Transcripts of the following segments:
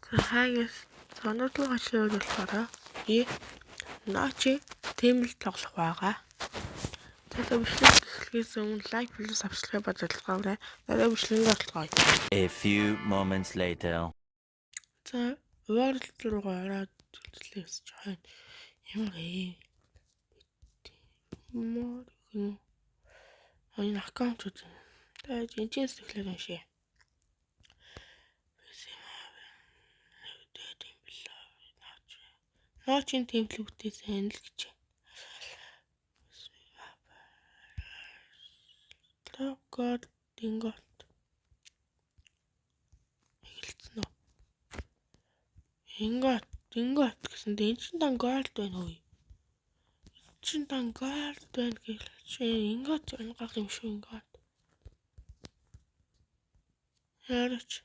Хайгас зонодлого ажлууд болохоор и Notch темэл тоглох байгаа. За бичлэг эхлэхээс өмнө лайк болон subscribe бодлогоорой. Дараа бичлэгэнд оролцгоё. A few moments later. За world руугаа ороод төлөвлөлөө гэсэн чи хойно ямар ээ. Мөр гэнэ. Энэ аккаунтууд. За жинчээс эхлээд уншъя. Ночийн тэмдэглэл бүтээсэн л гэж. God ingot. Эхэлсэн үү? Ingot, ingot гэсэн. Энэ чинь дан gold байна хөөе. Энэ чинь дан gold байна гэх чи ingot унгах юм шүү ingot. Яарч.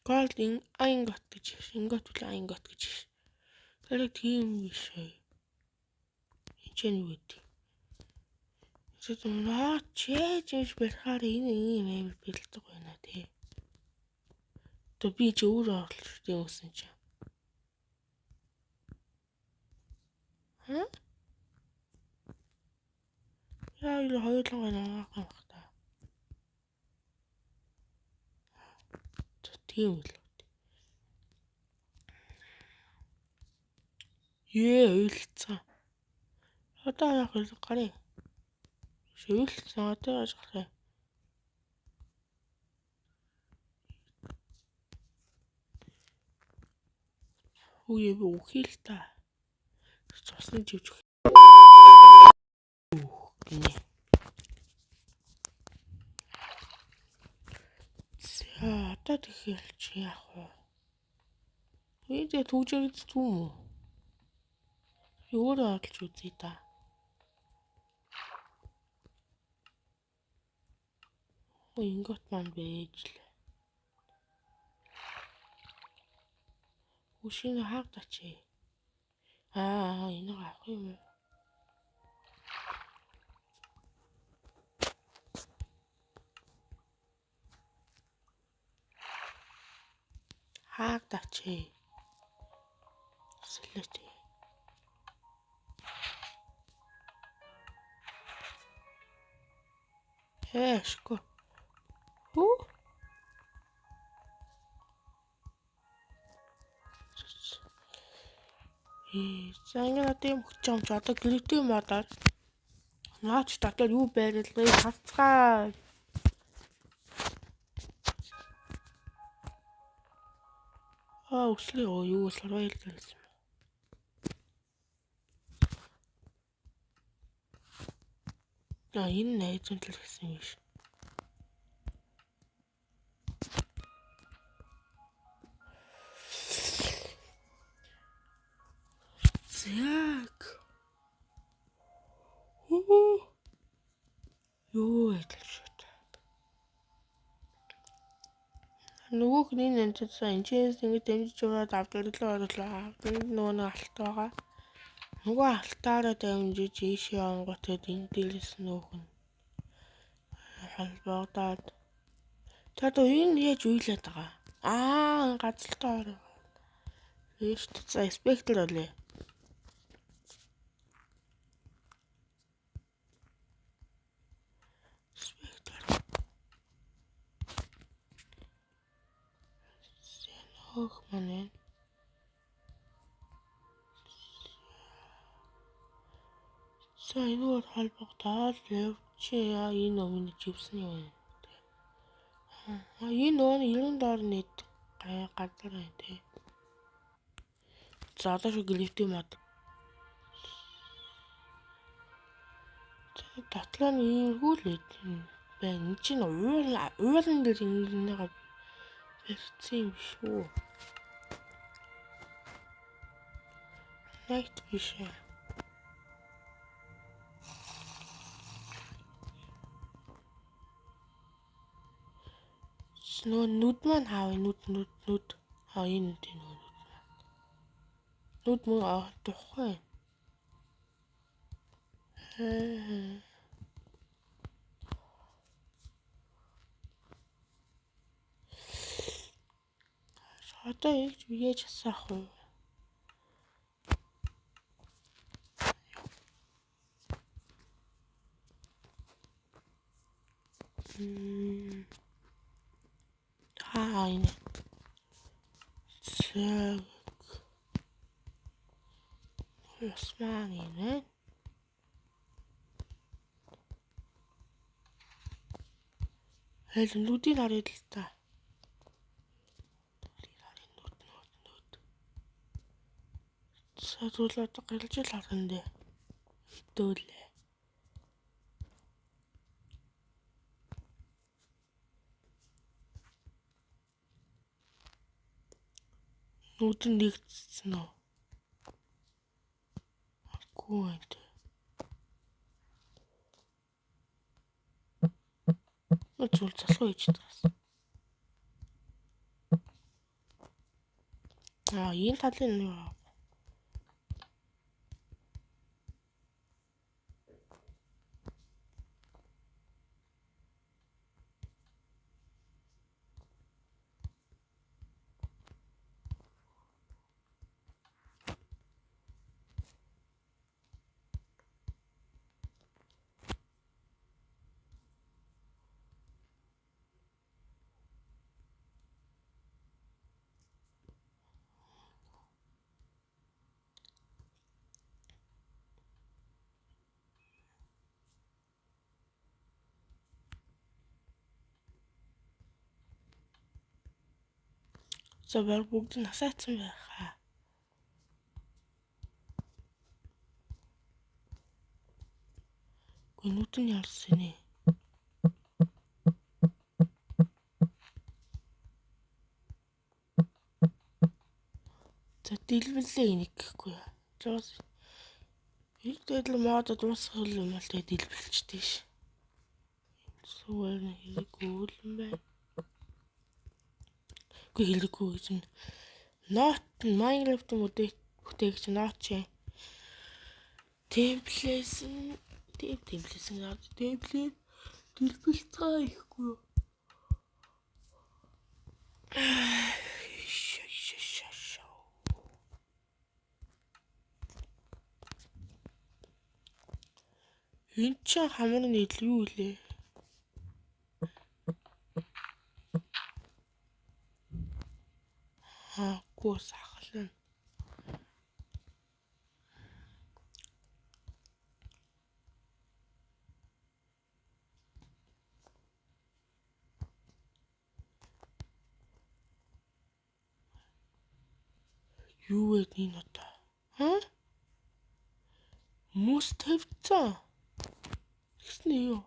Gold ingot гэж. Ingot үл ingot гэж. Тэр тийм биш ээ. Энд чинь юу гэдэг? Наач яаж юмш барихаар энэ ийм амар бэлдэг байна тий. Одоо би чи өөрөө орлоо шүү дээ өсөн чи. Хаа? Яа юу хоёулангаа наах юм бах та. Тийм л. Ее уйлцсан. Одоо яах вэ гарыг. Шивэлцсэн одоо яаж гарах юм? Үгүй би үхээ л та. Цусны живж гинэ. За одоо тэгэхээр чи яах вэ? Би тэгээ түгжээд зүм үү? Би өөрөө олж үзье та. Ингот маань байж л. Үшин хаагдаач. Аа энийг авах юм уу? Хаагдаач. Сэлээч. Эшгүй. Хүү? За ингэ надад юм өгч юм чи одоо глитийн модоор наач дотор юу байрлалыг харцгаа. Аа өслөө юу survival гэсэн. За энэ найзын тал гэсэн юм биш. Яг. Юу ажиллаж шүү. Нөгөөх нь энэ энэчсэн энэчээс ингэ дэмжиж яваад авдралаа орлоо. Энд нөгөө нэг алт байгаа. Нөгөө алтаараа дамжиж ийшээ онгот энэ дээрээс нөөх нь холбогдоод. За одоо энэ яаж уйлаад байгаа? Аа газалтай ороо. Ийш за спектр олё. Хөөх маань байна. За энэгээр холбогдоод явчихъя. Энэ өмнө живсэн юм байна. А энэ нөгөө 90 доор нийт газар байна тий. За одоо шиг лифтийн мод. За дотроо нь иймэрхүү л байна. Энд чинь уулан дээр ингэнийгаа барьсан юм шүү. Night биш ээ. Нөгөө нүд маань хаав нүд нүд нүд. Аа энэ нүд нөгөө нүд маань. Нүд мөн тухай. Одоо ингэж яаж асаах вэ? Хаа энэ. Цаг. Осман энэ. Хэл нүдийг харъя л та. Нүдийг харъя нүд нүд нүд. За тэгвэл одоо гэрэлж л харах нь дээ. Хэдүүлээ. Нүд нь нэгдсэн үү? Үгүй ээ. Зүйл залхуу хийж таас. Аа, энэ талын юу? За баг бүгд нь асаацсан байхаа. Гэхдээ нүд нь ялсан нэ. За дэлбэлээ энийг гэхгүй яа. За тэгэл модод дуусгах юм бол тэгээ дэлбэлчихдээ ш. Зүгээр хэрэггүй юм байна. Үгүй хэрэггүй гэж нь Not Minecraft-ын бүтээгч Notch Template template template дэлбэлцгаа ихгүй. Энд чинь хамар нийл юу илээ? Аагүй сахлаа. Юу вэ энэ одоо? Ха? Мөс тавьцсан. Тэгсэн юу?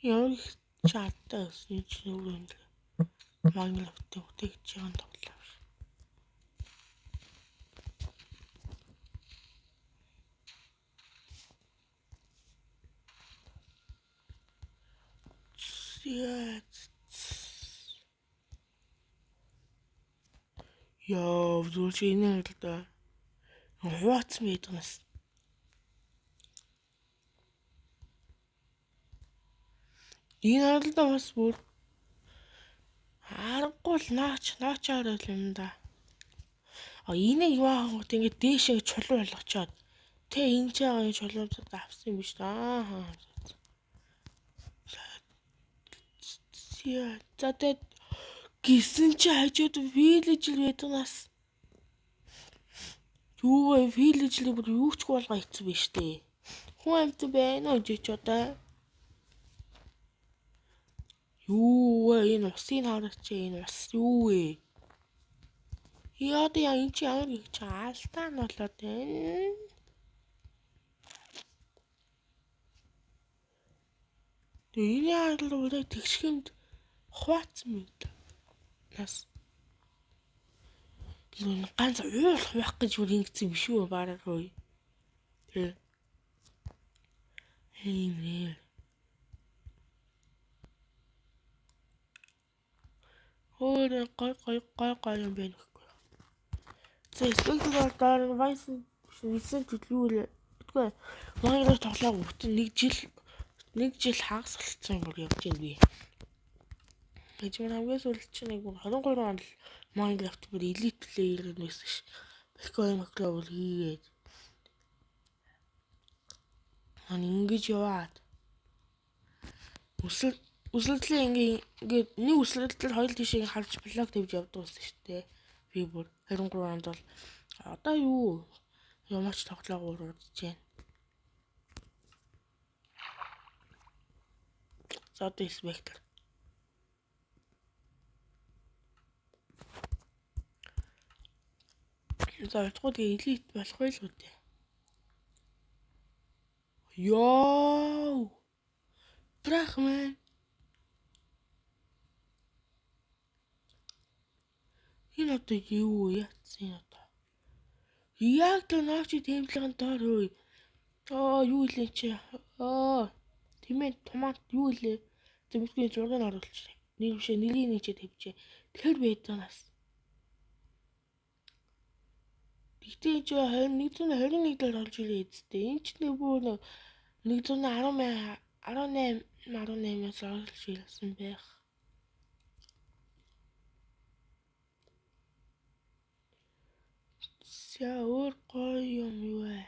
Ямар их чатаа гэсэн чинь юу юм бэ? Minecraft-ийн бүтээгчийн тоглоом. Яа, зүгээр чи энэ л да. Хуваацсан байдаг нас. Энэ аралдаа бас бүр аргагүй л наачаар л юм да. А энийг юу аахгүйт ингээд дээшээ чулуу болгочоод тэ энэ ч байгаа чулуу авсан юм биш аа. За тэгээд гисэн чи хажууд village л байдаг нас. Юу вэ village-ийг бүр юу ч болгоо хэцүү биш дээ. Хүн амьтан байна уу гэж одоо. Юу вэ энэ усын харагч энэ ус юу вэ? Яа яа энэ чи ямар их чи алдаа нь болоод байна. Тэгээ энэ арал үрээ тэгшгэнд хуваацсан мэт. Нас. Тэр ганц уул хуваах гэж бүр ингэсэн биш үү бараг үе. Тэгээ. Ийм нэр. Өөр гой гой гой гой юм байна гэхгүй. За Spectre доор Vice нэгсэн юу лээ. Тэгвэл Minecraft тоглоог бүтэн нэг жил хагас болцсон юм бол явж байна би. Гэж минь хамгийн сүүлд чинь нэг 23 онд л Minecraft бүр elite player байсан ш. Бэлкой макро бол хийгээд. Ан ингэж яваад. Өсөлтлээ ингээ нэг өсөлтөл хоёр тишээ харж блок тавьж явдаг байсан шүү дээ. Би бүр 23 онд бол одоо юу ямарч тоглоог урдж байна. За одоо инспектор. За утгагүй тэгээ элит болох байлгүй дээ. Йоо. Брахман. Энэ одоо юу яатсан одоо? Яг тэр наачи тэмдэглэгийн доор хөөе. Аа юу илээ чи? Аа тэмээ томат юу илээ? Зэ мэдгүй зургийг оруулчих. Нэг бишээ нэрийг нэг чи тавьжээ. Тэр байдаг нас. Тэгтээ чи 2121 дээр орж ирээ эцтэй. Энэ ч нэг бүр 110 18 18-аас орж ирсэн байх. За өөр гоё юм юу вэ?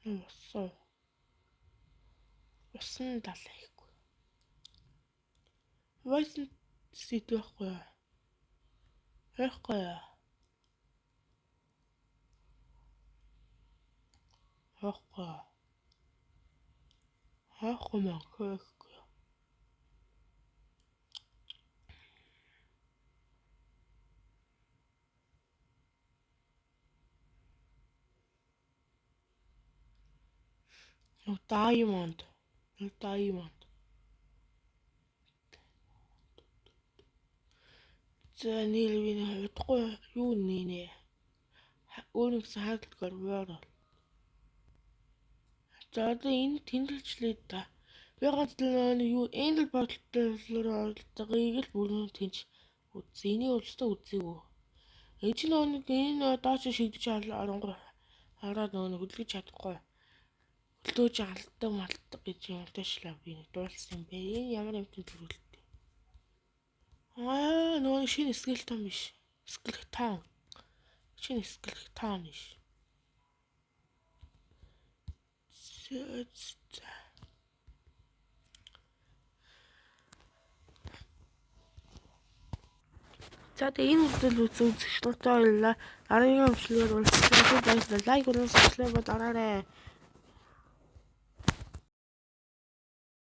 Усан. Усан далай ихгүй. Voice сэт байхгүй юу? Байхгүй юу? Байхгүй юу? Байхгүй мөн байхгүй юу? No diamond. No diamond. За нэр би удахгүй юу нэ. Өөр нэгсэн хаагдaltaгаар вор. За одоо энэ тэмдэглэжлээ да. Би ганц л юу Angel Bottle руу оролдогыг л бүрэн тэнч үзсэн. Энийг өстө үзээгүй. Энэ чинь нөгөө нэг энэ доош шигдэж оронгоо ороод нөгөө нэг хөдөлгөж чадахгүй. Хөлдөөж алдаг малдаг гэж юм дээшлээ би нэг дуулсан юм бэ. Энэ ямар юмтай төрөлтэй. Аа нөгөө шинэ скелетон биш. Скелетон. Шинэ скелетон биш. За тэгээ энэ үрдэл үзсэн үзэгчдээ баярлалаа. Дараагийн бичлэгээр уулзлаа. Баярлалаа. Лайк болон subscribe дараарай.